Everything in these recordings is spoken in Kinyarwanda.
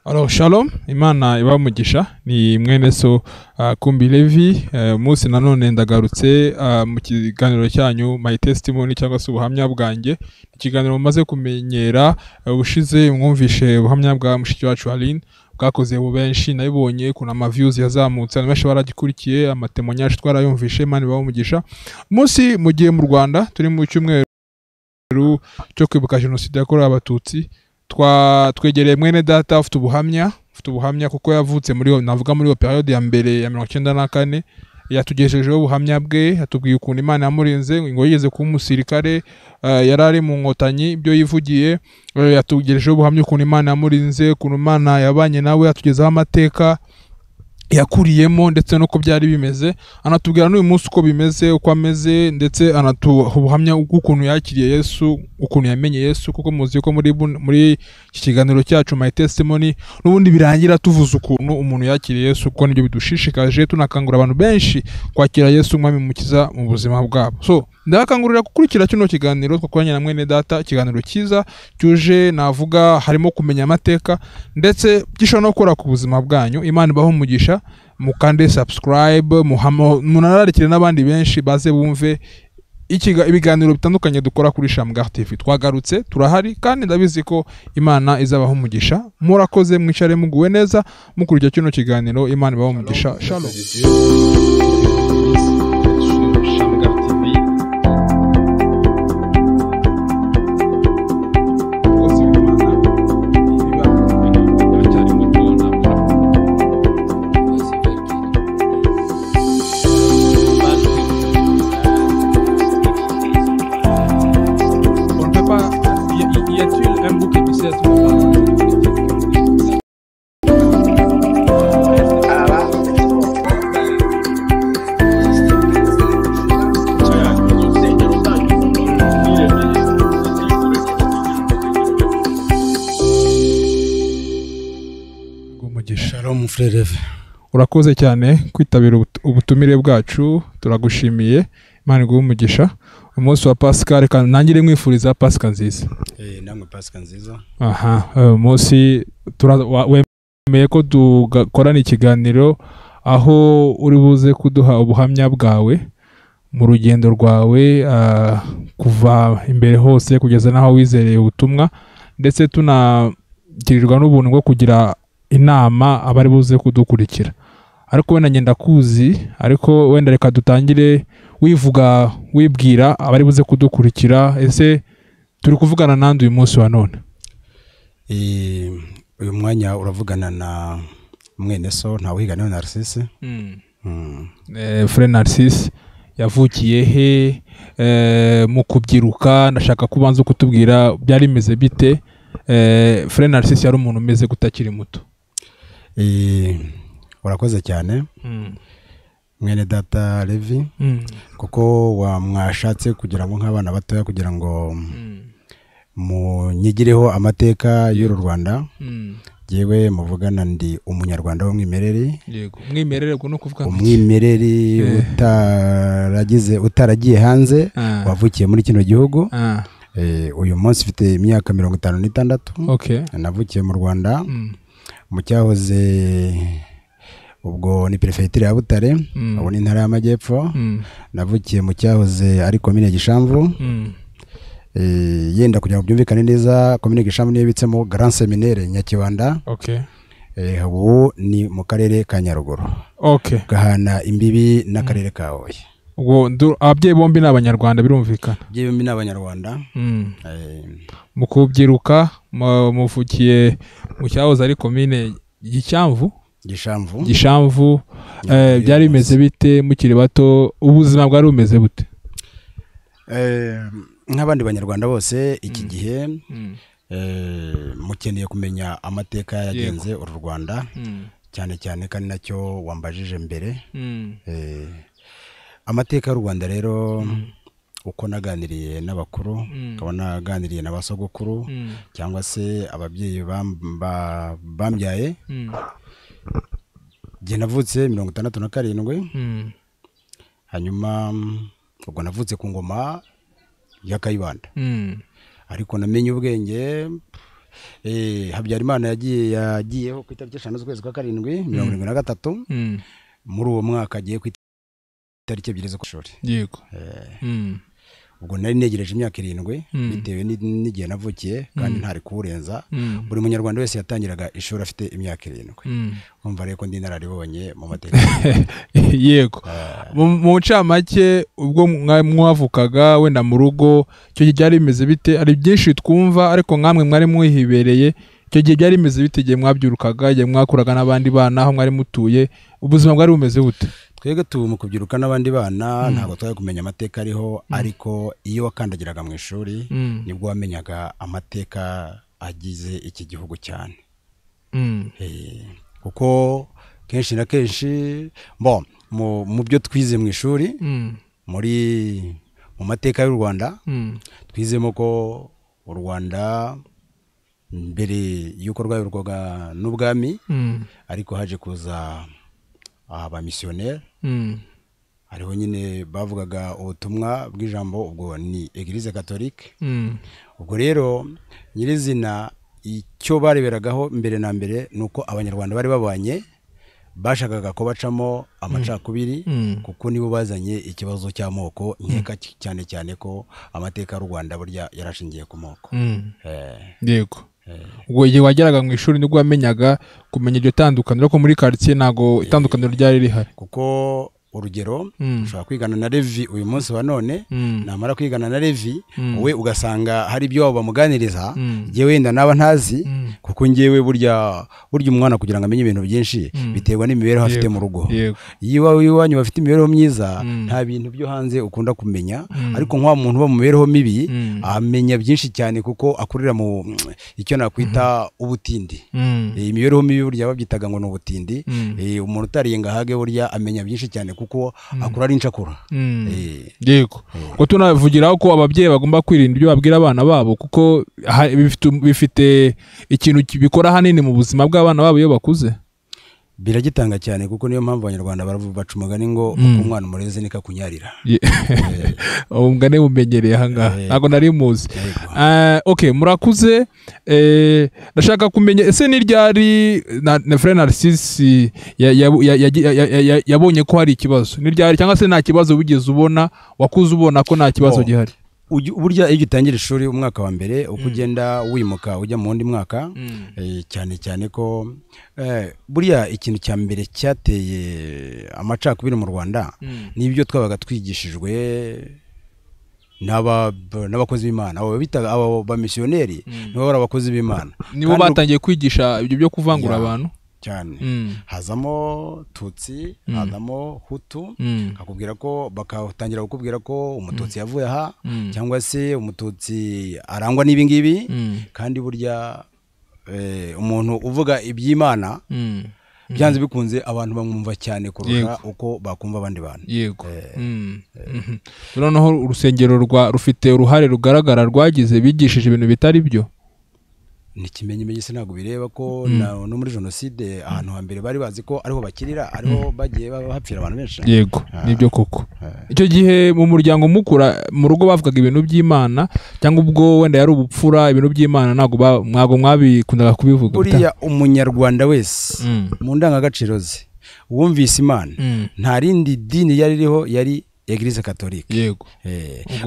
Alors shalom, Imana ibamugisha ni mwene so Kumbi Levi. Munsi nanone ndagarutse mu kiganiro cyanyu My Testimony cyangwa se ubuhamya bwanjye, ikiganiro mumaze kumenyera. Ubushize mwumvishe ubuhamya bwa mushiki wacu Aline bwakoze bu benshi, nabibonye kuna ama views yazamutse, benshi baragikurikiye, amatemonyage twarayumvishe. Imana ibamugisha. Munsi mugiye mu Rwanda turi mu cyumweru cyo kwibuka jenoside yakorewe Abatutsi, twegereye mwene data ufite ubuhamya kuko yavutse muri, navuga muri periode ya mbere ya 1994. Yatugejejeho ubuhamya bwe, yatubwiye ukuntu Imana yamurinze ngo yigeze kuba umusirikare, yari ari mu nkotanyi, ibyo yivugiye. Yatugejejeho ubuhamya ukuntu Imana yamurinze, ukuntu Imana yabanye nawe, yatugezaho amateka yakuriyemo ndetse nuko byari bimeze, anatubwira n'uyu munsi uko bimeze, uko ameze, ndetse anatuha ubuhamya bw'ukuntu yakiriye Yesu, ukuntu yamenye Yesu, kuko muzi ko muri iki kiganiro cyacu My Testimony n'ubundi birangira tuvuze ukuntu umuntu yakiriye Yesu, kuko nibyo bidushishikaje, tunakangurira abantu benshi kwakira Yesu umwami mukiza mu buzima bwabo. So ndabakangurira gukurikira kino kiganiro twakoranye na mwene data, ikiganiro cyiza cyuje, navuga harimo kumenya amateka ndetse gishobora no gukora ku buzima bwanyu. Imana ibahe umugisha, mukande subscribe, munararikire n'abandi benshi baze bumve ibiganiro bitandukanye dukora kuri Shamgar TV. Twagarutse, turahari kandi ndabizi ko Imana izabaho umugisha. Murakoze, mwicare muguwe neza mukurikira kino kiganiro. Imana ibahe umugisha. Shalom. Urakoze cyane kwitabira ubutumire bwacu, turagushimiye. Imana iguhe umugisha. Umunsi wa Pasika, reka nangire mwifuriza Pasika nziza. Namwe Pasika nziza. Aha, umunsi wemeye ko dukorana ikiganiro aho uri buze kuduha ubuhamya bwawe mu rugendo rwawe kuva imbere hose kugeza naho wizereye ubutumwa, ndetse tunagirirwa n'ubuntu bwo kugira inama abari buze kudukurikira. Ariko wenda ngenda kuzi, ariko wenda reka dutangire wivuga, wibwira abari buze kudukurikira. Ese turi kuvugana nande uyu munsi wa none? Uyu mwanya uravugana na mwene so Ntawuhiganayo Narcisse. Frère Narcisse yavukiye he? Mu kubyiruka ndashaka kubanza kutubwira byari bimeze bite. Frère Narcisse yari umuntu umeze gutakiri muto? Urakoze cyane mwene data Levi, kuko mwashatse kugira ngo nk'abana batoya kugira ngo munyigireho amateka y'uru Rwanda. Yewe muvugana ndi umunyarwanda w'umwimerere. Yego, umwimerere ubwo no kuvuga umwimerere utaragiye hanze, wavukiye muri kino gihugu. Uyu munsi mfite imyaka 56. Okay. Navukiye mu Rwanda mu cyahoze ubwo ni prefecture ya Butare, ubu ni intara y'Amajyepfo. Navukiye mu cyahoze ari commune Gishamvu. Yenda kugira ngo byumvikane neza, commune Gishamvu niyo ibitsemo Grand Seminaire Nyakibanda. Okay. Ubu ni mu karere ka Nyaruguru. Okay. Gahana imbibi n'akarere ka Huye. Ubwo ababyeyi bombi ni Abanyarwanda, birumvikana. Ababyeyi bombi ni Abanyarwanda. Mu kubyiruka muvukiye mu cyahoze ari commune Gishamvu. Gishamvu. Byari bimeze bite mukiri bato? Ubuzima bwari bumeze bute? Nk'abandi banyarwanda bose iki gihe mukeneye kumenya amateka yagenze uru Rwanda, cyane cyane kandi nacyo wambajije mbere. Amateka y'u Rwanda rero, uko naganiriye n'abakuru, nkaba naganiriye n'abasogokuru cyangwa se ababyeyi bambyaye, jye navutse 67. Hanyuma ubwo navutse ku ngoma ya Kayibanda. Ariko namenye ubwenge Habyarimana yagiyeho ku itariki 5 z'ukwezi kwa 7 1973. Muri uwo mwaka agiye ku itariki 2 z'ukwezi. Yego. Ubwo nari negereje imyaka 7 bitewe n'igihe navukiye kandi ntari kuwurenza. Buri munyarwanda wese yatangiraga ishuri afite imyaka 7. Umva rero ko ndi nararibonye mu mateka. Yego. Mu ncamake ubwo mwavukaga wenda mu rugo icyo gihe byari bimeze bite? Ari byinshi twumva ariko nkamwe mwari mwihibereye, icyo gihe byari bimeze bite igihe mwabyurukaga, igihe mwakuraga n'abandi bana, aho mwari mutuye, ubuzima bwari bumeze bute? Twebwe mu kubyiruka n'abandi bana ntabwo twari kumenya amateka ariho, ariko iyo wakandagiraga mu ishuri nibwo wamenyaga amateka agize iki gihugu cyane. Kuko kenshi na kenshi mu byo twize mu ishuri, mu mateka y'u Rwanda, twizemo ko u Rwanda mbere y'uko rwayoborwaga n'ubwami, ariko haje kuza abamisiyoneri, hariho nyine bavugaga ubutumwa bw'ijambo, ubwo ni Eglise Catholique. Ubwo rero nyirizina icyo bareberagaho mbere na mbere nuko abanyarwanda bari babanye bashakaga ko bacamo amacakubiri, kuko nibo bazanye ikibazo cy'amoko, nkeka cyane cyane ko amateka y'u Rwanda burya yarashingiye ku moko. Yego. Ubwo igihe wageraga mu ishuri nibwo wamenyaga kumenya iryo tandukaniro, ko muri quartier ntago itandukaniro ryari rihari? Kuko urugero ushobora kwigana na Levi uyu munsi wa none, namara kwigana na Levi wowe ugasanga hari ibyo wabo bamuganiriza ngewe wenda naba ntazi, kuko ngewe burya umwana kugira ngo amenye ibintu byinshi biterwa n'imibereho afite mu rugo. Iyo iwanyu bafite imibereho myiza nta bintu byo hanze ukunda kumenya, ariko nka muntu uba mu mibereho mibi amenya byinshi cyane kuko akurira mu icyo nakwita ubutindi. Imibereho mibi burya babyitaga ngo ni ubutindi. Umuntu utariye ngo ahage burya amenya byinshi cyane kuko akura ari incakura. Yego. Ko tunavugiraho ko ababyeyi bagomba kwirinda ibyo babwira abana babo, kuko bifite ikintu bikora hanini mu buzima bw'abana babo iyo bakuze. Biragitanga cyane, kuko niyo mpamvu abanyarwanda baca umugani ngo uko umwana umureze niko akunyarira. Umugani mumenyereye aha ngaha ntabwo nari muzi. Okay, murakuze. Ndashaka kumenya ese ni ryari na Frère Narcisse yabonye ko hari ikibazo? Ni ryari cyangwa se nta kibazo wigeze ubona, wakuze ubona ko nta kibazo gihari? Burya iyo utangira ishuri umwaka wa mbere uko ugenda wimuka ujya mu wundi mwaka, cyane cyane ko burya ikintu cya mbere cyateye amacakubiri mu Rwanda nibyo twabaga twigishijwe n'abakozi b'Imana, abo bitaga abo bamisiyoneri nibo bari abakozi b'Imana, nibo batangiye kwigisha ibyo byo kuvangura abantu cyane. Hazamo Tutsi, hazamo Hutu, akubwira ko bakatangira kukubwira ko umututsi yavuye aha cyangwa se umututsi arangwa n'ibi ngibi, kandi burya umuntu uvuga iby'Imana byanze bikunze abantu bamwumva cyane kurusha uko bakumva abandi bantu. Yego. Noneho urusengero rufite uruhare rugaragara rwagize, bigishije ibintu bitari byo. Ni kimenyimenyi se ntabwo bireba ko no muri jenoside ahantu hambere bari bazi ko ariho bakirira, ariho bagiye bahapfira abantu benshi. Yego, nibyo koko. Icyo gihe mu muryango mukura mu rugo bavugaga ibintu by'Imana, cyangwa ubwo wenda yari ubupfura, ibintu by'Imana ntabwo mwabikundaga kubivuga? Buriya umunyarwanda wese mu ndangagaciro ze wumvise Imana, nta rindi dini yari ririho, yari Eglise Catholique. Yego.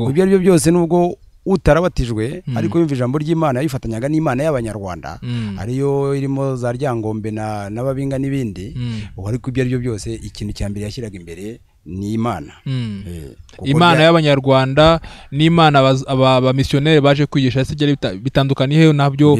Ibyo ari byo byose nubwo utarabatijwe ariko yumva ijambo ry'Imana yifatanyaga n'Imana y'abanyarwanda, ariyo irimo za Ryangombe n'ababinga n'ibindi, ariko ibyo ari byo byose ikintu cya mbere yashyiraga imbere ni Imana. Imana y'abanyarwanda n'Imana abamisiyoneri baje kwigisha se bitandukanye he nabyo?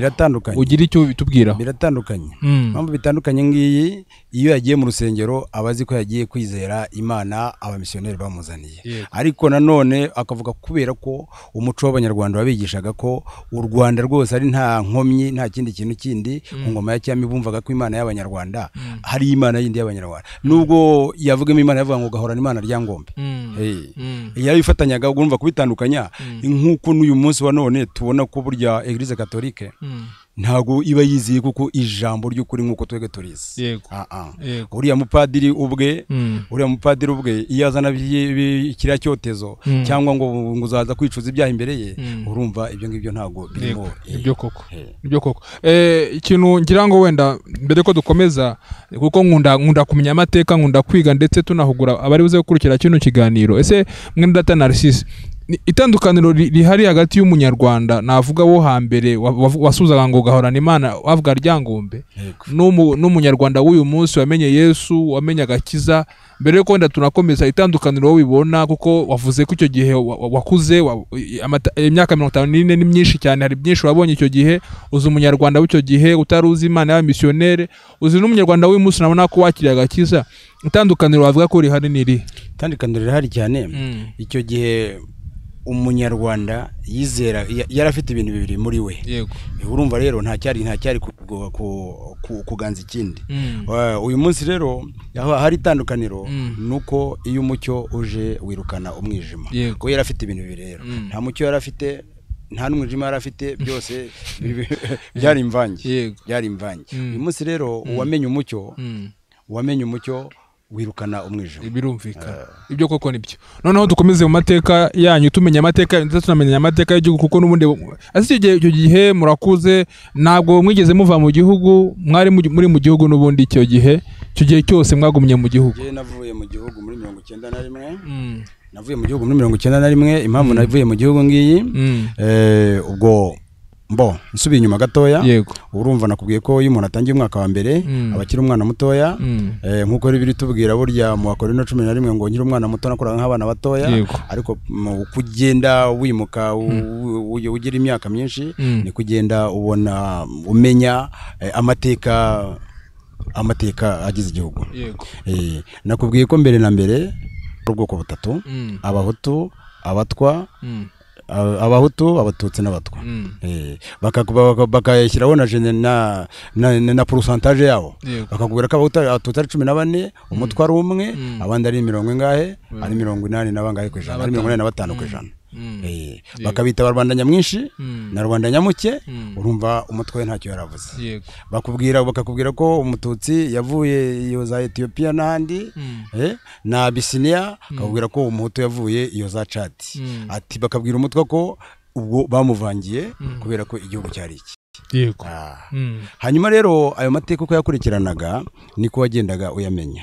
Ugira icyo bitubwiraho? Biratandukanye. Impamvu bitandukanye ngiyi, iyo yagiye mu rusengero abazi ko yagiye kwizera Imana abamisiyoneri bamuzaniye, ariko nanone akavuga kubera ko umuco w'abanyarwanda wabigishaga ko u Rwanda rwose ari nta nkomyi, nta kindi kintu kindi ku ngoma ya cyami, bumvaga ko Imana y'abanyarwanda hari Imana yindi y'abanyarwanda, nubwo yavugamo Imana yavuga ngo gahora Imana Ryangombe. Yarifatanyaga urumva kubitandukanya, nkuko n'uyu munsi wa none tubona ko burya Eglise Catholique Ntago iba yizeye kuko ijambo ry'ukuri nk'uko twebwe turizi. Yego. Uriya mupadiri ubwe, uriya mupadiri ubwe iyo azana kiriya cyotezo cyangwa ngo uzaza kwicuza ibyaha imbere ye, urumva ibyo ngibyo ntago birimo. Ibyo koko. Ibyo koko. Ikintu ngira ngo wenda mbere ko dukomeza, kuko nkunda kumenya amateka, nkunda kwiga ndetse tunahugura abari buze gukurikira kino kiganiro. Ese mwene data Narcisse, itandukaniro rihari hagati y'umunyarwanda navuga wo hambere wasuzaga ngo gahorana Imana wavuga Ryangombe, n'umunyarwanda w'uyu munsi wamenye Yesu, wamenye agakiza, mbere yuko wenda tunakomeza itandukaniro wowe ubibona, kuko wavuze ko icyo gihe wakuze imyaka 54 ni myinshi cyane, hari byinshi wabonye icyo gihe, uzi umunyarwanda w'icyo gihe utari uzi Imana y'abamisiyonere, uzi n'umunyarwanda w'uyu munsi nabona ko wakiriye agakiza, itandukaniro wavuga ko rihari ni irihe? Itandukaniro rihari cyane. Icyo gihe umunyarwanda yizera yari afite ibintu bibiri muri we. Yego. Urumva rero nta cyari kuganza ikindi. Uyu munsi rero hari itandukaniro nuko iyo umucyo uje wirukana umwijima. Ko yari afite ibintu bibiri rero. Nta mucyo yari afite, nta n'umwijima yari afite, byose byari imvange. Byari imvange. Uyu munsi rero uwamenye umucyo, uwamenye umucyo wirukana umwijima. Birumvikana. Ibyo koko nibyo. Noneho dukomeze mu mateka yanyu, tumenya amateka ndetse tunamenya amateka y'igihugu, kuko n'ubundi ese icyo gihe murakuze ntabwo mwigeze muva mu gihugu, mwari muri mu gihugu n'ubundi icyo gihe, icyo gihe cyose mwagumye mu gihugu. Njye navuye mu gihugu muri 91. Navuye mu gihugu muri 91. Impamvu navuye mu gihugu ngiyi, ubwo mbo nsubiye inyuma gatoya. Urumva nakubwiye ko iyo umuntu atangiye umwaka wa mbere abakiri umwana mutoya, nkuko biri tubwira burya mu Bakorinto 11 ngo nkiri umwana muto nakoraga nk'abana batoya, ariko kugenda wimuka ugira imyaka myinshi ni kugenda ubona umenya amateka agize igihugu. Nakubwiye ko mbere na mbere ubwoko butatu: Abahutu, Abatwa, Abahutu, Abatutsi n'Abatwa. Bakayishyiraho na pourcentage yabo, bakakubwira ko Abahutu Abatutsi ari 14, umutwa ari umwe, abandi ari mirongo ingahe, ari 80 na bangahe ku ijana, ari 85 ku ijana. Bakabita Rwanda nyamwinshi na Rwanda nyamuke. Urumva umutwe we ntacyo yaravuze. Bakakubwira ko umututsi yavuye iyo za Ethiopia n'ahandi na Abyssinia, bakakubwira ko umuhutu yavuye iyo za Chad. Ati bakabwira umutwe ko ubwo bamuvangiye kubera ko igihugu cyari iki. Yego. Hanyuma rero ayo mateka uko yakurikiranaga niko wagendaga uyamenya.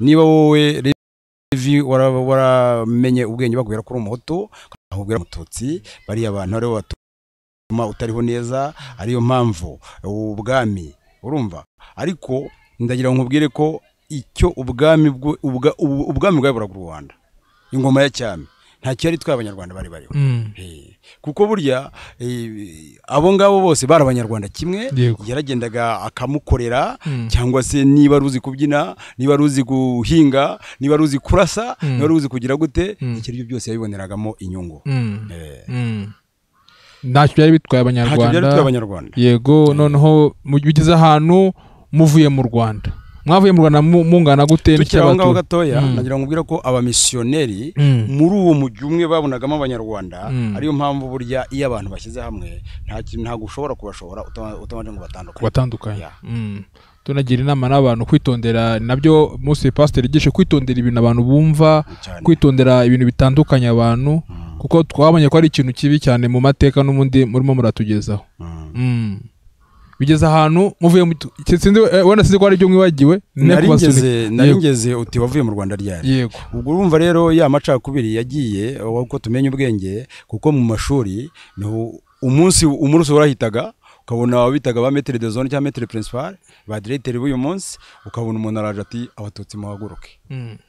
Niba wowe waramenye ubwenge bakubwira ko uri umuhutu, bakubwira umututsi, bariya abantu aribo batuma utariho neza, ariyo mpamvu ubwami urumva. Ariko ndagira ngo nkubwire ko icyo ubwami bwaburaga u Rwanda, ingoma ya cyami, nta cyari twa abanyarwanda bari bariho. Kuko burya abo ngabo bose bari abanyarwanda kimwe, yaragendaga akamukorera, cyangwa se niba ruzi kubyina, niba ruzi guhinga, niba ruzi kurasa, niba ruzi kugira gute, icyo aribyo byose yabiboneragamo inyungu. Ntacyo byari bitwaye abanyarwanda. Yego. Noneho mugeze ahantu muvuye mu Rwanda, mwavuye mu Rwanda mungana gute? Tukiri ngaho gatoya nagira ngo mbwira ko abamisiyoneri muri uwo mujyi umwe babonagamo abanyarwanda, ariyo mpamvu burya iyo abantu bashyize hamwe ntago ushobora kubashobora utabanje ngo batandukanye. Tunagira inama n'abantu kwitondera, nabyo Munsi Pastor yigishe kwitondera ibintu abantu bumva, kwitondera ibintu bitandukanye abantu, kuko twabonye ko ari ikintu kibi cyane mu mateka n'ubundi murimo muratugezaho. Bigeze ahantu muvuye sinzi wenda sinzi ko ari byo mwibagiwe. Naringeze uti wavuye mu Rwanda ryari? Yego. Ubwo urumva rero ya macakubiri yagiye uko tumenye ubwenge, kuko mu mashuri niho umunsi warahitaga ukabona abitaga ba maître de zone cyangwa maître principal ba directeur b'uyu munsi, ukabona umuntu araje ati abatutsi muhaguruke,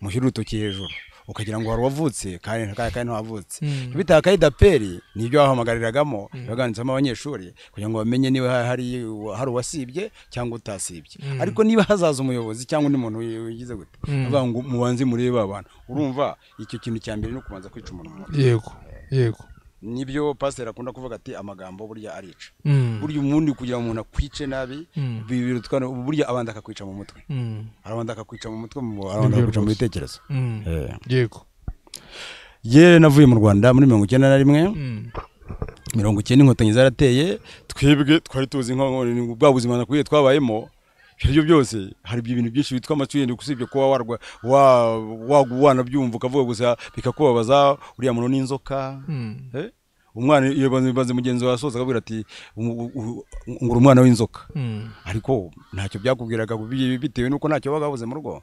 mushyire urutoki hejuru, ukagira ngo hari uwavutse kandi ntawavutse. Bita akayidaperi nibyo bahamagariragamo baganitsamo abanyeshuri kugira ngo bamenye niba hari uwasibye cyangwa utasibye. Ariko niba hazaza umuyobozi cyangwa undi muntu wigize gute, avuga ngo mubanze murebe abantu. Urumva icyo kintu cya mbere no kubanza kwica umuntu. Yego. Yego. Nibyo pastor akunda kuvuga ati amagambo burya arica. Burya umuntu kugira umuntu akwice nabi birutwa burya abanda akakwica mu mutwe. Arabanda akakwica mu mutwe, arabanda akakwica mu bitekerezo. Yego. Ye navuye mu Rwanda muri 91. 90 inkotanyi zarateye, twebwe twari tuzi nko bwa buzima nakwiye twabayemo. Ibyo byose hari ibintu byinshi bitwa amacuyende, usibye kuba warwa wanabyumva ukavuga gusa bikakubabaza, uriya muntu n'inzoka. Umwana iyo baze mugenzi wawe asoza akabwira ati ngura umwana w'inzoka, ariko ntacyo byakubwiraga bitewe nuko ntacyo bagabuze mu rugo.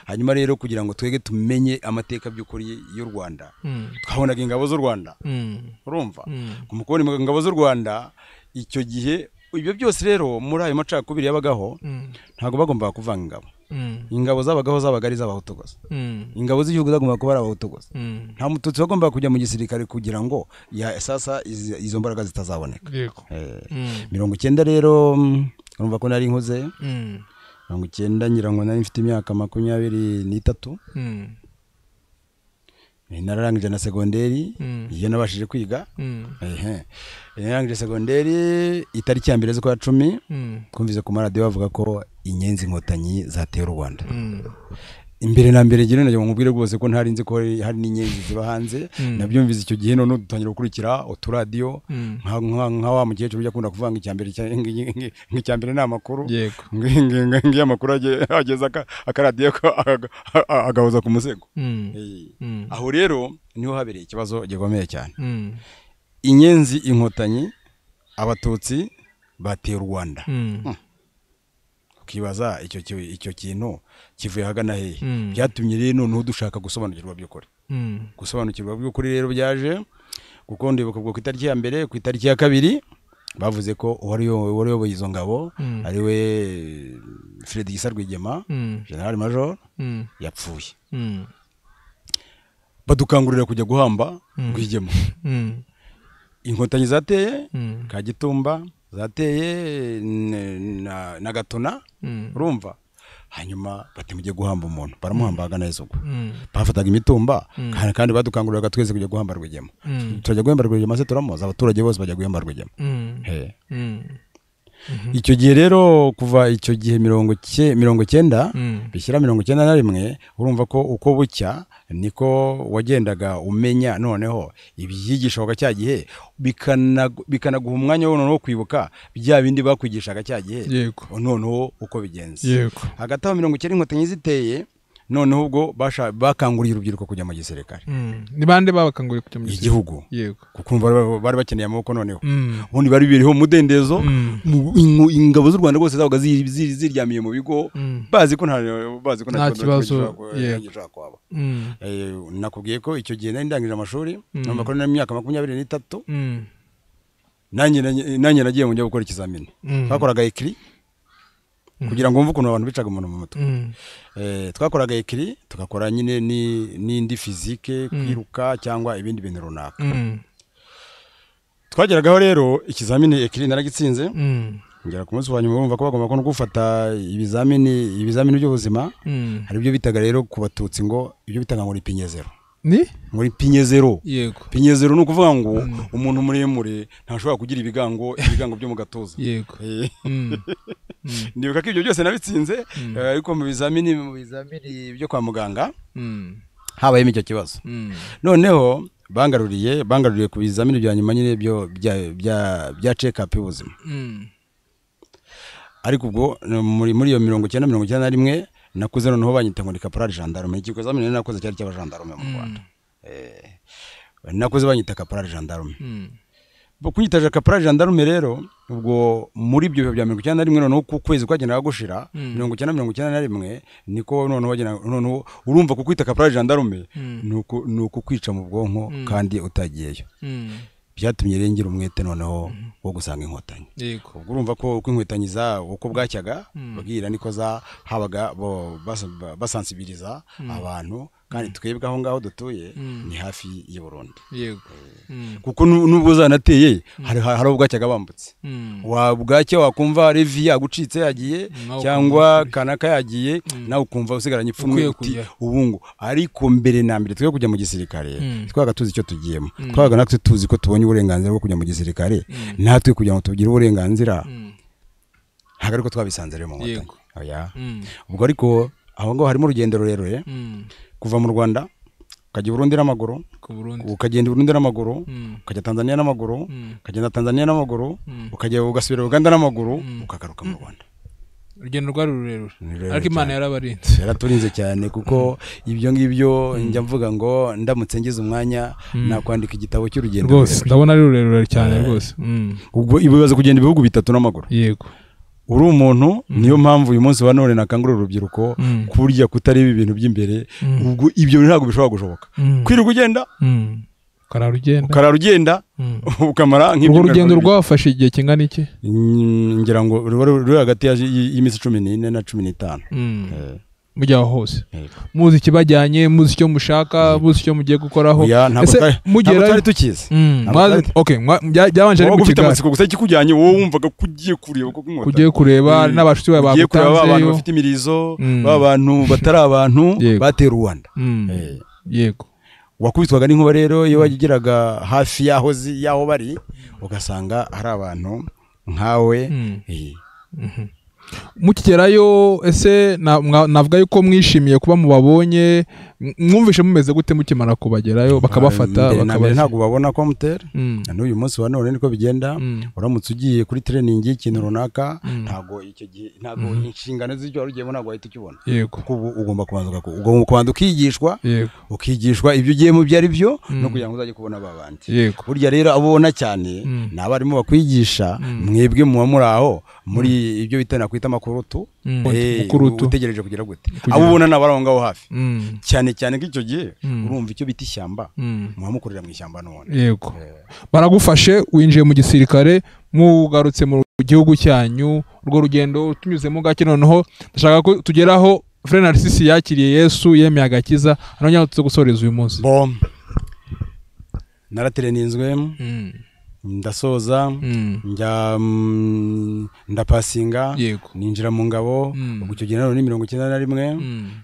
Hanyuma rero kugira ngo twege tumenye amateka by'ukuri y'u Rwanda, twabonaga ingabo z'u Rwanda. Urumva mu kubona ingabo z'u Rwanda icyo gihe, ibyo byose rero muri ayo macakubiri yabagaho, ntabwo bagombaga kuvanga ingabo. Ingabo zabagaho zabaga ari iz'abahutu gusa. Ingabo z'igihugu zagombaga kuba ari abahutu gusa. Nta mututsi wagombaga kujya mu gisirikare kugira ngo sasa izo mbaraga zitazaboneka. 90 rero urumva ko nari nkuze. 90 ngira ngo nari mfite imyaka 23. Nararangije na segonderi, iyo nabashije kwiga. Nararangije segonderi itariki ya 1 z'ukwa 10, twumvise ku maradiyo bavuga ko inyenzi inkotanyi zateye u Rwanda. Imbere na mbere ngira ngo nkubwire rwose ko ntari nzi ko hari n'inyenzi ziba hanze. Nabyumvise icyo gihe, none dutangira gukurikira uturadiyo nka wa mukecuru ujya akunda kuvuga ngo icyambere ni amakuru, ngiye amakuru ageza akaradiyo agahoza ku musego. Aho rero niho habereye ikibazo gikomeye cyane. Inyenzi inkotanyi abatutsi bateye u Rwanda. Ukibaza icyo kintu kivuye hagana hehe. Byatumye rero noneho dushaka gusobanukirwa by'ukuri. Gusobanukirwa by'ukuri rero byaje kuko ndibuka ubwo ku itariki ya 1, ku itariki ya 2 bavuze ko uwari uyoboye izo ngabo ari we Fred Gisa Rwigema, General Major, yapfuye. Badukangurira kujya guhamba Rwigema. Inkotanyi zateye Kagitumba, zateye na Gatuna, urumva. Hanyuma bati mujye guhamba umuntu, baramuhamba hagana ubwo. Bafataga imitumba kandi badukanguriraga twese kujya guhamba Rwigema. Turajya guhamba Rwigema se turamuzi, abaturage bose bajya guhamba Rwigema. Icyo gihe rero kuva icyo gihe 90 bishyira 91, urumva ko uko bucya niko wagendaga umenya noneho ibyigishaga cya gihe, bikanaguha umwanya wo noneho kwibuka bya bindi bakwigishaga cya gihe, noneho uko bigenze. Hagati aho 90 inkotanyi ziteye, noneho ubwo bakanguriye urubyiruko kujya mu gisirikare. Ni bande babakanguriye kujya mu gisirikare? Igihugu. Kuko bari bakeneye amaboko noneho. Ubundi bari biriho umudendezo, ingabo z'u Rwanda rwose zabaga ziryamiye mu bigo, bazi ko nta kibazo kwaba. Nakubwiye ko icyo gihe nari ndangije amashuri, numva ko nari imyaka 23. Nanjye nagiye mu njya gukora ikizamini. Twakoraga écrit kugira ngo wumve ukuntu abantu bicaga umuntu mu mutwe. Twakoraga écrit, tugakora nyine n'indi physique, kwiruka cyangwa ibindi bintu runaka. Twageragaho rero ikizamini écrit naragitsinze. Ngera ku munsi wa nyuma urumva ko bagomba no gufata ibizamini by'ubuzima. Hari ibyo bitaga rero ku batutsi ngo ibyo bitaga ngo pinyezero. Ni? Muri pinyezero. Yego. Pinyezero ni ukuvuga ngo umuntu muremure ntashobora kugira ibigango byo mu gatuza. Yego. Ndibuka ko ibyo byose nabitsinze, ariko mu bizamini byo kwa muganga habayemo icyo kibazo. Noneho bangaruriye ku bizamini bya nyuma nyine byo bya check up y'ubuzima. Ariko ubwo muri iyo 90 91 nakuze noneho banyita ngo ni caporal gendarme. Ikizamini nakoze cyari cy'abagendarme mu Rwanda. Nakuze banyita caporal gendarme. Bo kunyita caporal gendarme rero ubwo muri ibyo bya 91 noneho ku kwezi kwagendaga gushira 90 91 niko noneho bagena noneho urumva ku kwita caporal gendarme nuko kwica mu bwonko kandi utagiyeyo. Byatumye rengera umwete noneho wo gusanga inkotanyi. Ubwo urumva ko uko inkotanyi za uko bwacyaga babwira niko za habaga basansibiriza abantu, kandi twebwe aho ngaho dutuye ni hafi y'u Burundi. Yego. Kuko nubwo zanateye hari ubwacyaga bambutse. Wa bwacye wakumva Revi yagucitse yagiye cyangwa Kanaka yagiye, nawe ukumva usigaranye ipfunwe uti ubungu. Ariko mbere na mbere twe kujya mu gisirikare twaga tuzi icyo tugiyemo. Twaga natwe tuzi ko tubonye uburenganzira bwo kujya mu gisirikare, natwe kugira ngo tugire uburenganzira ntabwo ariko twabisanze rero mu nkotanyi. Oya. Ubwo ariko aho ngaho harimo urugendo rurerure kuva mu Rwanda Ukajya Burundi n'amaguru, ukagenda Burundi n'amaguru, ukajya Tanzania n'amaguru, ukagenda Tanzania n'amaguru, ukajya ugasubira Uganda n'amaguru, ukagaruka mu Rwanda. Urugendo rwari rurerure ariko Imana yarabarinze. Yaraturinze cyane kuko ibyo ngibyo njya mvuga ngo ndamutse ngize umwanya nakwandika igitabo cy'urugendo rwose. Ndabona ari rurerure cyane rwose. Ubwo ibibazo kugenda ibihugu bitatu n'amaguru. Yego. Uri umuntu, niyo mpamvu uyu munsi wa none nakangurira urubyiruko kurya kutareba ibintu by'imbere. Ubwo ibyo ntabwo bishobora gushoboka. Kwirirwa ugenda ukarara ugenda ukamara nk'ibyo. Urwo rugendo rwafashe igihe kingana iki? Ngira ngo ruri hagati y'iminsi 14 na 15. Mujya aho hose muzi ikibajyanye, muzi icyo mushaka, muzi icyo mugiye gukoraho. Ese mugera twari tukizi? Okay, byabanje ari mu kigali. Amatsiko gusa kikujyanye, wowe wumvaga ko ugiye kureba, ko inkotanyi ugiye kureba n'abashuti bawe bagutanzeyo, abantu bafite imirizo, ba bantu batari abantu batera Rwanda. Yego. Wakubitwaga n'inkuba rero iyo wageraga hafi y'aho y'aho bari, ugasanga hari abantu nkawe. Mukigerayo ese navuga yuko mwishimiye kuba mubabonye? Mwumvishe mumeze gute mukimara kubagerayo bakabafata? Bakaba ntabwo babona ko mutera. N'uyu munsi wa none niko bigenda. Uramutse ugiye kuri training y'ikintu runaka, ntabwo icyo gihe, ntabwo inshingano z'icyo wari ugiyemo ntabwo wahita ukibona. Kuko ubu ugomba kubanza ukigishwa, ukigishwa ibyo ugiyemo ibyo ari byo, no kugira ngo uzajye kubona ba bandi. Burya rero abo ubona cyane ni abarimu bakwigisha, mwebwe muba muri aho muri ibyo bita nakwita makurutu, utegereje kugira gute. Abo ubona ni abari aho ngaho hafi cyane cyane ko icyo gihe urumva icyo bita ishyamba, muba mukorera mu ishyamba none. Yego. Baragufashe winjiye mu gisirikare, mugarutse mu gihugu cyanyu, urwo rugendo tunyuzemo gake. Noneho ndashaka ko tugeraho Frère Narcisse yakiriye Yesu, yemeye agakiza, hano tuze gusoreza uyu munsi. Bon, naratereninzwe, ndasoza, njya ndapasinga, ninjira mu ngabo. Ubwo icyo gihe none ni 91,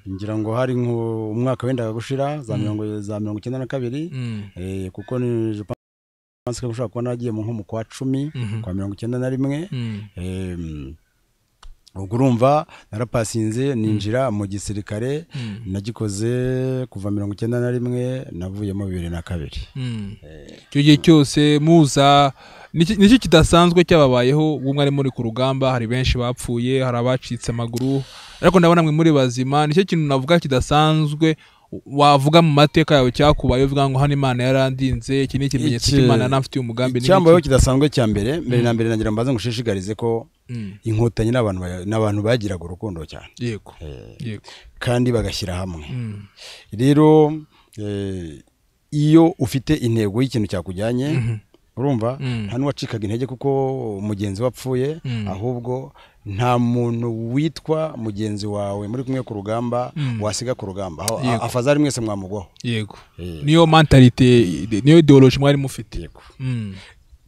ngira ngo hari umwaka wendaga gushira za 92, kuko ni je pense ko ushobora kuba nagiye mu nko mu kwa 10 kwa 91. Ubwo urumva narapasinze ninjira mu gisirikare, nagikoze kuva 91, navuyemo 2002. Icyo gihe cyose muza niki kidasanzwe cyababayeho ubwo mwari muri ku rugamba? Hari benshi bapfuye, hari abacitse amaguru, ariko ndabona mwe muri bazima. Nicyo kintu navuga kidasanzwe wavuga mu mateka yawe cyakubaye, uvuga ngo hano Imana yarandinze, iki ni ikimenyetso cy'Imana yanamfitiye umugambi? Icyambayeho kidasanzwe cya mbere, mbere na mbere nagira mbaze ngushishikarize ko inkotanyi n'abantu bagiraga urukundo cyane. Yego. Yego. Kandi bagashyira hamwe. Rero iyo ufite intego y'ikintu cyakujyanye, urumva nta n'uwacikaga intege kuko mugenzi wapfuye, ahubwo nta muntu witwa mugenzi wawe muri kumwe ku rugamba wasiga ku rugamba, afazari mwese mwamugwaho. Yego. Niyo mentalite, niyo ideology mwari mufite. Yego.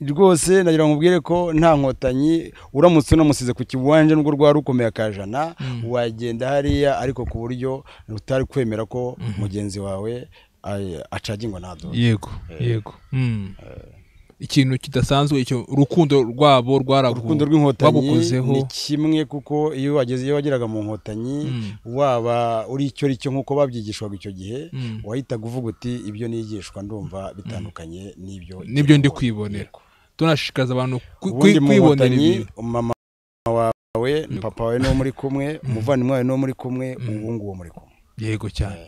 Rwose nagira ngo mubwire ko nta nkotanyi uramutse unamusize ku kiwanje nubwo rwari rukomeye akajana, wagenda hariya ariko ku buryo utari kwemera ko mugenzi wawe acagingwa nado. Yego. Yego. Ikintu kidasanzwe icyo urukundo rwabo rwaragu, urukundo rw'inkotanyi ni kimwe, kuko iyo wageze, iyo wageraga mu nkotanyi waba uri icyo ricyo nkuko babyigishwaga icyo gihe, wahitaga uvuga uti ibyo nigishwa ndumva bitandukanye n'ibyo ndi kwibonera. Tunashishikaza abantu kwibonera ibintu. Mama wawe, papa wawe no muri kumwe, umuvandimwe wawe no muri kumwe, ubu nguwo muri kumwe. Yego cyane.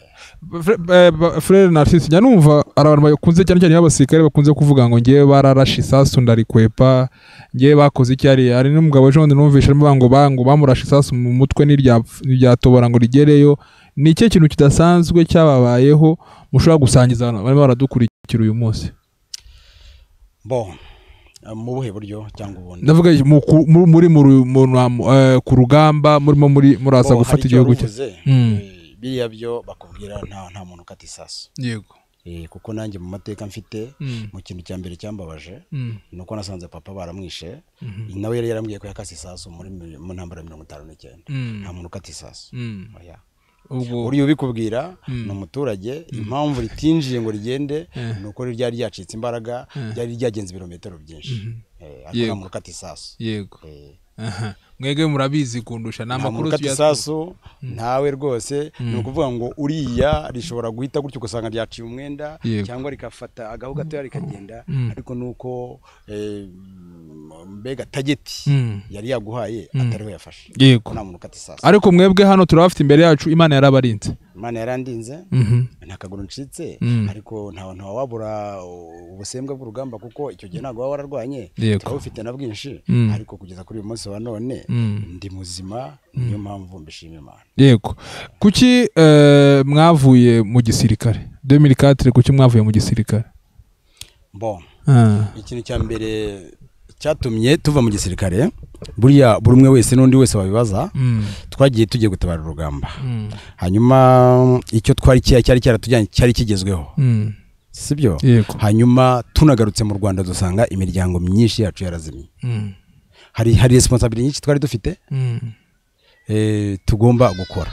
Frère Narcisse, njya numva ari abantu bakunze cyane cyane y'abasirikare bakunze kuvuga ngo ngiye bararashe isasu ndarikwepa, ngiye bakoze iki. Hari n'umugabo ejo bundi numvishe arimo ngo bamurashe isasu mu mutwe n'iryatobora ngo rigereyo. Ni ikihe kintu kidasanzwe cyababayeho mushobora gusangiza abantu barimo baradukurikira uyu munsi? Bon, mu buhe buryo cyangwa ubundi? Ndavuga muri ku rugamba murimo muraza gufata igihugu cye. Biriya byo bakubwira nta muntu ukata isasu. Yego. Kuko nanjye mu mateka mfite, mu kintu cya mbere cyambabaje nuko nasanze papa baramwishe, nawe yari yarambwiye ko yakase isasu muri mu ntambara ya 59. Nta muntu ukata isasu. Oya. Uriya ubikubwira ni umuturage, impamvu ritinjiye ngo rigende nuko ryari ryacitse imbaraga, ryari ryagenze ibirometero byinshi. Ariko nta muntu ukata isasu. Yego. Mwege murabizi kundusha ni amakuru isasu ntawe rwose. Ni ukuvuga ngo uriya rishobora guhita gutyo ugasanga ryaciye umwenda cyangwa rikafata agahu gatoya rikagenda, ariko nuko mbega tageti yari yaguhaye atariho yafashe. Yego, nta muntu ukata isasu. Ariko mwebwe hano turabafite imbere yacu, Imana yarabarinze. Imana yarandinze, nta kaguru ncitse, ariko nta wabura ubusembwa bw'urugamba kuko icyo gihe ntabwo waba wararwanye, turabufite na bwinshi, ariko kugeza kuri uyu munsi wa none ndi muzima, niyo mpamvu mbishima Imana. Yego. Kuki mwavuye mu gisirikare 2004? Kuki mwavuye mu gisirikare? Bon, ikintu cya mbere cyatumye tuva mu gisirikare, buriya buri umwe wese n'undi wese wabibaza, twagiye tugiye gutabara urugamba. Hanyuma icyo twari cyari cyaratujyanye cyari kigezweho, sibyo? Hanyuma tunagarutse mu Rwanda dusanga imiryango myinshi yacu yarazimye. Hari responsibility nyinshi twari dufite tugomba gukora.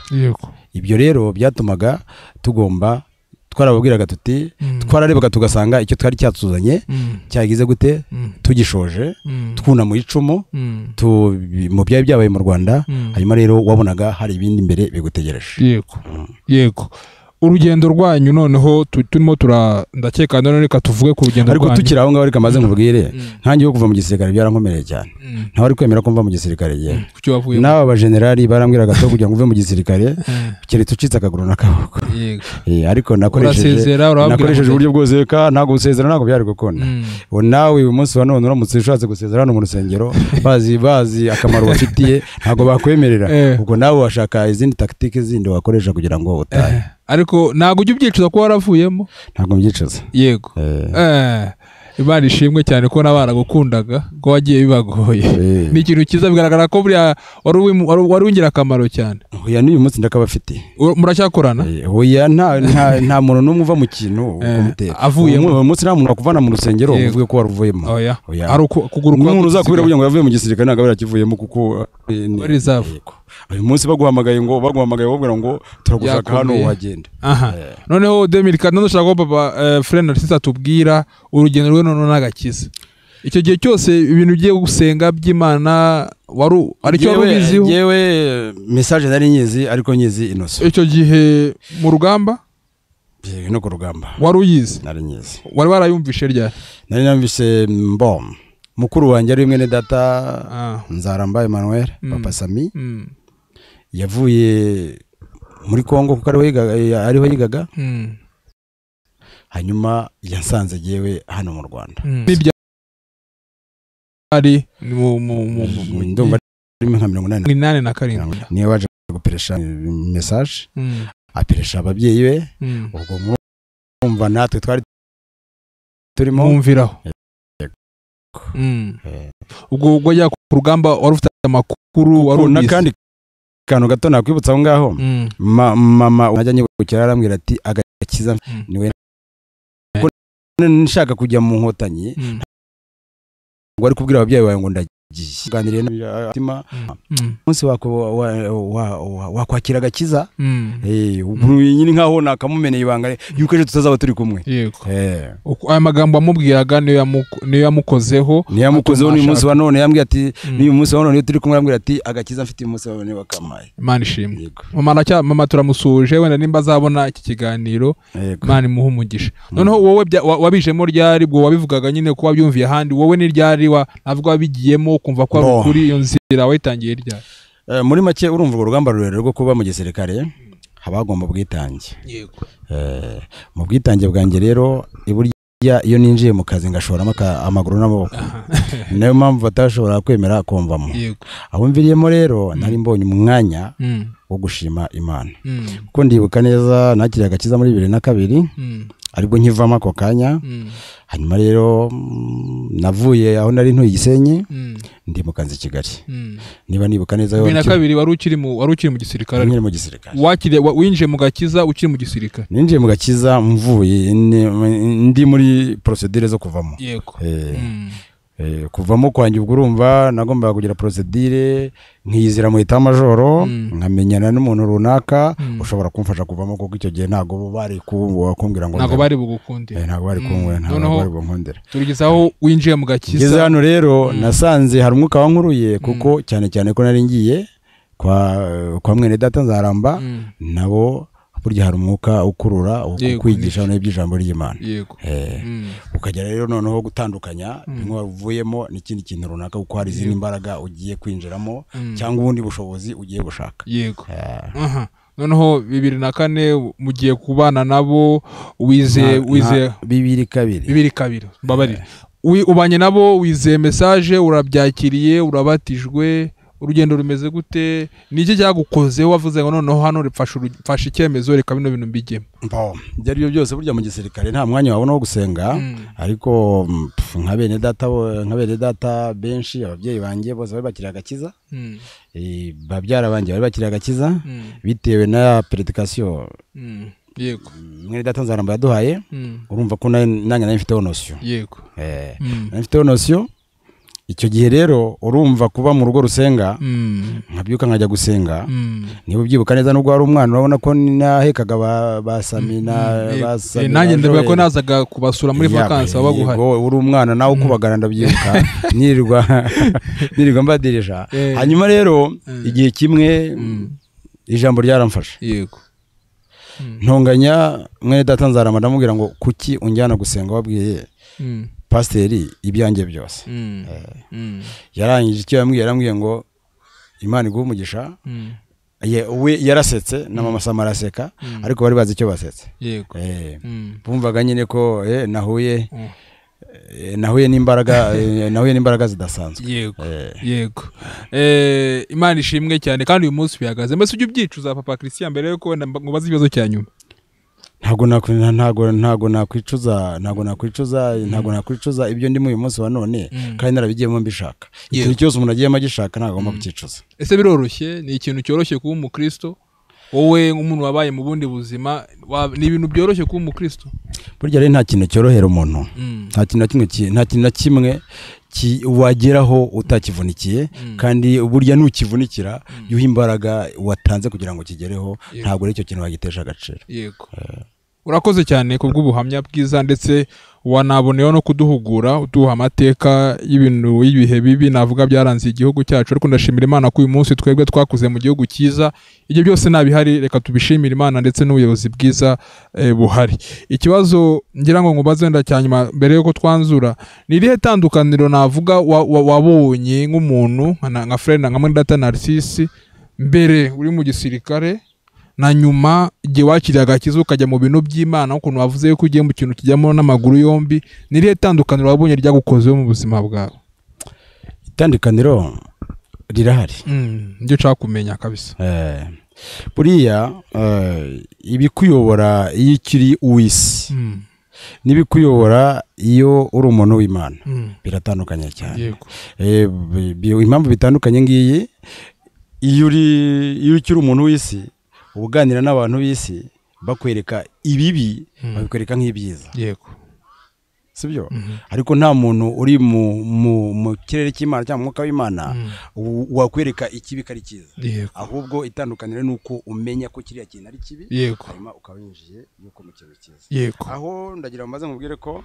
Ibyo rero byatumaga tugomba, twarababwiraga tuti, twararebaga tugasanga icyo twari cyatuzanye cyagize gute, tugishoje, twuna mu icumu mu byari byabaye mu Rwanda. Hanyuma rero wabonaga hari ibindi imbere bigutegereje. Yego. Yego. Urugendo rwanyu noneho turimo ndakeka none reka tuvuge ku rugendo rwanyu. Ariko tukiri aho ngaho reka maze nkubwire, nkanjye yo kuva mu gisirikare byarankomereye cyane. Ntawe ari kwemera ko mva mu gisirikare yewe. N'aba bajenerali barambwiraga to kugira ngo uve mu gisirikare keretse ucitse akaguru n'akaboko. Ariko nakoresheje uburyo bwose ka ntabwo gusezera ntabwo byari gukunda. Nawe uyu munsi wa none uramutse ushatse gusezera hano mu rusengero bazi akamaro bafitiye ntabwo bakwemerera. Ubwo nawe washaka izindi tactique zindi wakoresha kugira ngo utahe. Ariko ntabwo ujya ubyicuza ko waravuyemo? Ntabwo mbyicuza. Yego. Imana ishimwe cyane ko n'abaragukundaga ko wagiye bibagoye. Ni ikintu cyiza, bigaragara ko buriya wari w'ingirakamaro cyane. Oya, n'uyu munsi ndakabafite. Muracyakorana? Oya, nta muntu n'umwe uva mu kintu ukumutera. Avuyemo. Uyu munsi nta muntu wakuvana mu rusengero uvuge ko waruvuyemo. Oya. Ari ukuguru kwa umuntu uzakubwira kugira ngo yavuye mu gisirikare ntabwo aba yarakivuyemo kuko reserve. Uyu munsi baguhamagaye ngo babwira ngo turagushaka hano wagenda. Aha. Noneho 2004 ndashaka ko papa Frère Narcisse atubwira urugendo rwe noneho n'agakiza. Icyo gihe cyose ibintu ugiye gusenga by'Imana wari aricyo warubiziho? Yewe message nari nyizi ariko nyizi inoso. Icyo gihe mu rugamba? No ku rugamba. Wari uyizi? Nari nyizi. Wari warayumvishe ryari? Nari namvise mbom. Mukuru wanjye ari mwene data Nzaramba Emmanuel, Papa Sami. Yavuye muri Kongo kuko ariho yigaga. Hanyuma yasanze yewe hano mu Rwanda. Ari mu ndumva ari nka 87 niwe waje guperesha message, aperesha ababyeyi be. Ubwo murumva natwe twari turimo mwumviraho. Ubwo ujya ku rugamba wari ufite amakuru wari ubizi? N'akandi kantu gato nakwibutsa aho ngaho, mama najya nyibukira arambwira ati agakiza niwe nshaka kujya mu nkotanyi, ngo ari kubwira ababyeyi bawe ngo ndagiye. Ganiriye n'umutima umunsi wakwakira agakiza, nyine nkaho nakamumeneye ibanga yuko ejo tutazaba turi kumwe. Yego. Aya magambo amubwiraga niyo yamukozeho. Niyo yamukozeho n'uyu munsi wa none yambwiye ati n'uyu munsi wa none iyo turi kumwe arambwira ati agakiza mfite uyu munsi wa none wakamaye. Imana ishimwe. Mama turamusuhuje, wenda nimba azabona iki kiganiro Imana imuhe umugisha. Noneho wowe wabijemo ryari? Bwo wabivugaga nyine ko wabyumviye ahandi, wowe ni ryari navuga wabigiyemo kumva ko ari ukuri, iyo nzira wayitangiye ryari? Muri make urumva urwo rugamba rurerure rwo kuba mu gisirikare haba hagomba ubwitange. Yego. Mu bwitange bwanjye rero iburya iyo ninjiye mu kazi ngashoramo amaguru n'amaboko, niyo mpamvu batashobora kwemera kumvamo. Aho mviriyemo rero nari mbonye umwanya wo gushima Imana, kuko ndibuka neza nakiriye agakiza muri 2002 aribwo nkivamo ako kanya. Hanyuma rero navuye aho nari ntuye Gisenyi ndi mu kanzi Kigali. Niba nibuka neza 2002 wari ukiri mu gisirikare? Nkiri mu gisirikare. Wakiriye winjiye mu gakiza ukiri mu gisirikare? Ninjiye mu gakiza mvuye ndi muri procedure zo kuvamo. Yego. Kuvamo kwanjye ubwo urumva nagombaga kugira procedure nkiyizira mu itamajoro, nkamenyana n'umuntu runaka ushobora kumfasha kuvamo, kuko icyo gihe ntago bari kumbwira ngo ntago bari bugukundira, ntago bari kumbwira, ntago bari bunkundira. Tugeze aho winjiye mu gakiza. Ngeze hano rero nasanze hari umwuka wankuruye, kuko cyane cyane ko nari ngiye kwa mwene data Nzaramba, nabo burya hari umwuka ukurura ukwigisha n'iby'ijambo ry'Imana. Ukagera rero noneho gutandukanya bimwe wavuyemo n'ikindi kintu runaka, kuko hari izindi mbaraga ugiye kwinjiramo cyangwa ubundi bushobozi ugiye gushaka. Yego. Noneho 2004 mugiye kubana nabo, wize 2002 mbabarira, ubanye nabo, wize message, urabyakiriye, urabatijwe, urugendo rumeze gute? Niki cyagukoze wavuze ngo noneho hano ripfasha icyemezo reka bino bintu mbigemo? Ibyo ari byo byose burya mu gisirikare nta mwanya wabona wo gusenga, ariko nka bene data benshi, ababyeyi banjye bose bari bakiri agakiza, babyara banjye bari bakiri agakiza, bitewe na predication yego mwene data Nzaramba yaduhaye. Urumva ko nanjye nari mfiteho notion. Yego. Nari mfiteho notion. Icyo gihe rero urumva kuba mu rugo rusenga, nkabyuka nkajya gusenga, niba ubyibuka neza nubwo wari umwana urabona ko nahekaga ba Sami na ba Sami, nanjye ndavuga ko nazaga kubasura muri vacances baguhaye. Uri umwana nawe ukubagana ndabyibuka, nirirwa mbadirisha. Hanyuma rero igihe kimwe ijambo ryaramfashe. Yego. Ntonganya mwene data Nzaramba, ndamubwira ngo kuki unjyana gusenga wabwiye pasiteri ibyanjye byose. Yarangije icyo yambwiye, yarambwiye ngo Imana iguhe umugisha. We yarasetse na mama Sama araseka, ariko bari bazi icyo basetse. Yego. Bumvaga nyine ko nahuye n'imbaraga, nahuye n'imbaraga zidasanzwe. Yego. Yego. Imana ishimwe cyane, kandi uyu munsi bihagaze. Mbese ujye ubyicuza Papa Christian mbere yuko wenda mubaze ibibazo cya nyuma? Ntago nakwicuza ibyo ndimo uyu munsi wa none, kandi narabigiyemo mbishaka. Ikintu cyose umuntu agiyemo agishaka ntago agomba kucyicuza. Ese biroroshye? Ni ikintu cyoroshye kuba umukristo? Wowe nk'umuntu wabaye mu bundi buzima, ni ibintu byoroshye kuba umukristo? Burya rero nta kintu cyorohera umuntu, nta kintu na kimwe wageraho utakivunikiye, kandi burya nukivunikira yuha imbaraga watanze kugira ngo kigereho, ntabwo ari icyo kintu wagitesha agaciro. Yego. Urakoze cyane kubw'ubuhamya bwiza, ndetse wanaboneyeho no kuduhugura, uduha amateka y'ibintu y'ibihe bibi navuga byaranze igihugu cyacu. Ariko ndashimira Imana ko uyu munsi twebwe twakuze mu gihugu cyiza, ibyo byose nabihari, reka tubishimire Imana ndetse n'ubuyobozi bwiza buhari. Ikibazo ngira ngo nkubaze wenda cyanyuma mbere yuko twanzura, ni irihe tandukaniro navuga wabonye nk'umuntu nka friend nka mwene data Narcisse mbere uri mu gisirikare na nyuma igihe wakiriye agakiza ukajya mu bintu by'Imana, ukuntu wavuze yuko ugiye mu kintu kijyamo n'amaguru yombi, ni irihe tandukaniro wabonye ryagukozeho mu buzima bwawe? Itandukaniro rirahari. Nibyo nshaka kumenya kabisa. Buriya ibikuyobora iyo ukiri uw'isi n'ibikuyobora iyo uri umuntu w'Imana biratandukanye cyane. Impamvu bitandukanye ngiyi, iyo ukiri umuntu w'isi uganira n'abantu b'isi bakwereka ibibi, babikwereka nk'ibyiza. Yego. Sibyo? Ariko nta muntu uri mu kirere cy'Imana cyangwa mwuka w'Imana wakwereka ikibi kari cyiza. Ahubwo itandukaniro nuko umenya ko kiriya kintu ari kibi, hanyuma ukabinjiye yuko mu kintu cyiza. Aho ndagira maze mubwire ko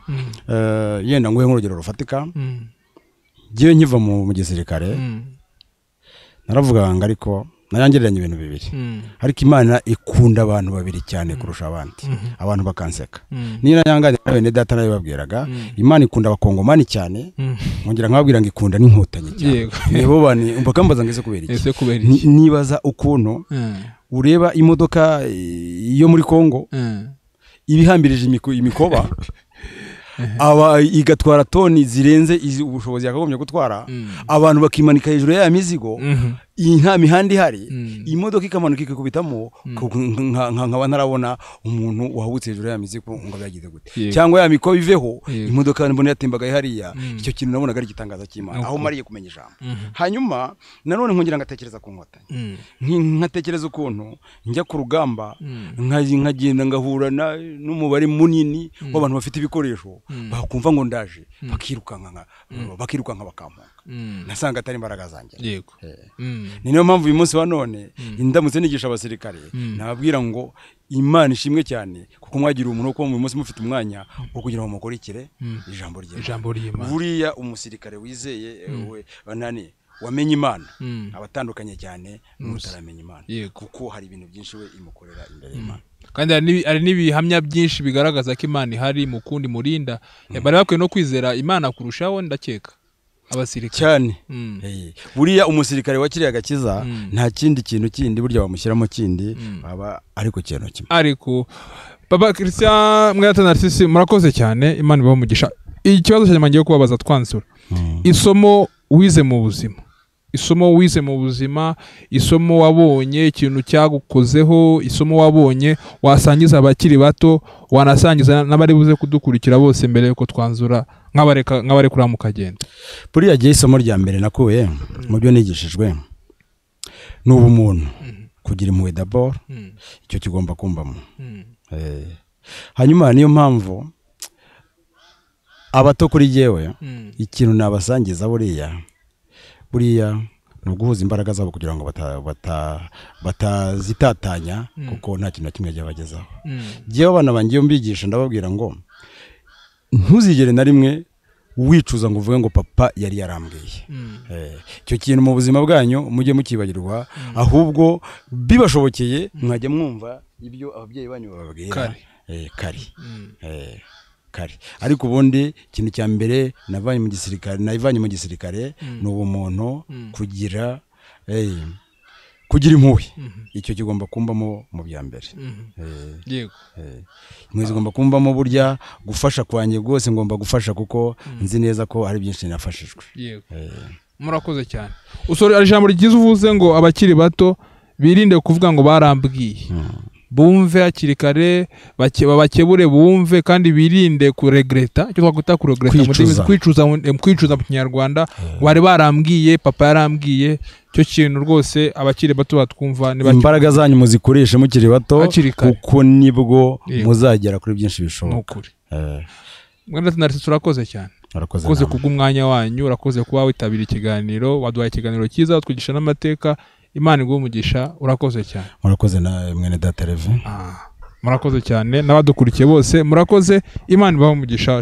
yenda nguhe nk'urugero rufatika. Ngiye nkiva mu gisirikare, naravuga ngo ariko nayangereranya ibintu bibiri, ariko Imana ikunda abantu babiri cyane kurusha abandi, abantu bakanseka. Niyo nayanganye bene data nabibabwiraga, Imana ikunda abakongomani cyane, nkongera nkababwira ngo ikunda n'inkotanyi cyane. Nibo bani bakambaza ngo ese kubera iki? Nibaza ukuntu ureba imodoka yo muri Kongo ibihambirije imikoba aba igatwara toni zirenze ubushobozi yakagombye gutwara, abantu bakimanika hejuru ya mizigo, nta mihanda ihari, Imodoka ikamanuka ikikubitamo, nkaba ntarabona umuntu wahubutse hejuru ya mizigo ngo byagize gute, cyangwa ya miko biveho, imodoka mbona yatembaga hariya. Icyo kintu nabonaga ari igitangaza cy'Imana, aho mariye kumenya ijambo. Hanyuma nanone nkongera ngatekereza ku nkotanyi, nkatekereza ukuntu njya ku rugamba, nkagenda ngahura n'umubare munini w'abantu bafite ibikoresho, bakumva ngo ndaje bakirukanka bakampunga. Nasanga atari imbaraga zanjye. Yego. Ni niyo mpamvu uyu munsi wa none indamutse nigisha abasirikare, nababwira ngo Imana ishimwe cyane kuko mwagira umuntu ko mu munsi mufite umwanya wo kugira ngo mukurikire ijambo ry'Imana. Buriya umusirikare wizeye nani wamenye Imana abatandukanye cyane n'utaramenya Imana, kuko hari ibintu byinshi we imukorera imbere y'Imana. Kandi hari n'ibihamya byinshi bigaragaza ko Imana ihari mu kundi murinda. Bari bakwiye no kwizera Imana kurushaho, ndakeka abasirikare cyane. Buriya umusirikare wakiriye agakiza nta kindi kintu kindi burya bamushyiramo kindi, aba ariko kintu kimwe. Ariko Papa Christian Mwene Narcisse, murakoze cyane, Imana ibahe umugisha. Ikibazo cya nyuma ngiye kubabaza twansura, isomo wize mu buzima, isomo wize mu buzima, isomo wabonye, ikintu cyagukozeho, isomo wabonye wasangiza abakiri bato, wanasangiza n'abari buze kudukurikira bose mbere yuko twanzura, nk'abarekura mukagenda. Buriya gihe isomo rya mbere nakuye mu byo nigishijwe ni ubumuntu, kugira impuhwe d'abord, icyo kigomba kumbamo. Hanyuma niyo mpamvu abato kuri jyewe ikintu nabasangiza buriya ni uguhuza imbaraga zabo kugira ngo batazitatanya, kuko nta kintu na kimwe cyabagezaho. Jyewe abana banjye iyo mbigisha ndababwira ngo ntuzigere na rimwe wicuza ngo uvuge ngo papa yari yarambwiye. Icyo kintu mu buzima bwanyu mujye mukibagirwa, ahubwo bibashobokeye mwajya mwumva ibyo ababyeyi banyu bababwira kare. Kare. Ariko ubundi ikintu cya mbere navanye mu gisirikare ni ubumuntu, kugira impuhwe. Icyo kigomba kumbamo mu bya mbere. Yego. Impuhwe zigomba kumbamo, burya gufasha kwanjye rwose ngomba gufasha kuko nzi neza ko hari byinshi nafashijwe. Yego. Murakoze cyane. Usore ijambo ryiza uvuze ngo abakiri bato birinde kuvuga ngo barambwiye. Bumve hakiri kare, babakebure bumve, kandi birinde kuregreta, icyo twakwita kuregreta kwicuza mu Kinyarwanda, bari barambwiye, papa yarambwiye. Icyo kintu rwose abakiri bato batwumva, imbaraga zanyu muzikoreshe mukiri bato, kuko nibwo muzagera kuri byinshi bishoboka. Mwene Narcisse, urakoze cyane. Urakoze kubw'umwanya wanyu, urakoze kuba witabira ikiganiro, waduhaye ikiganiro cyiza, utwigisha n'amateka. Imana iguhe umugisha, urakoze cyane. Murakoze na mwene data Rev. Murakoze cyane n'abadukurikiye bose, murakoze. Imana ibahe umugisha.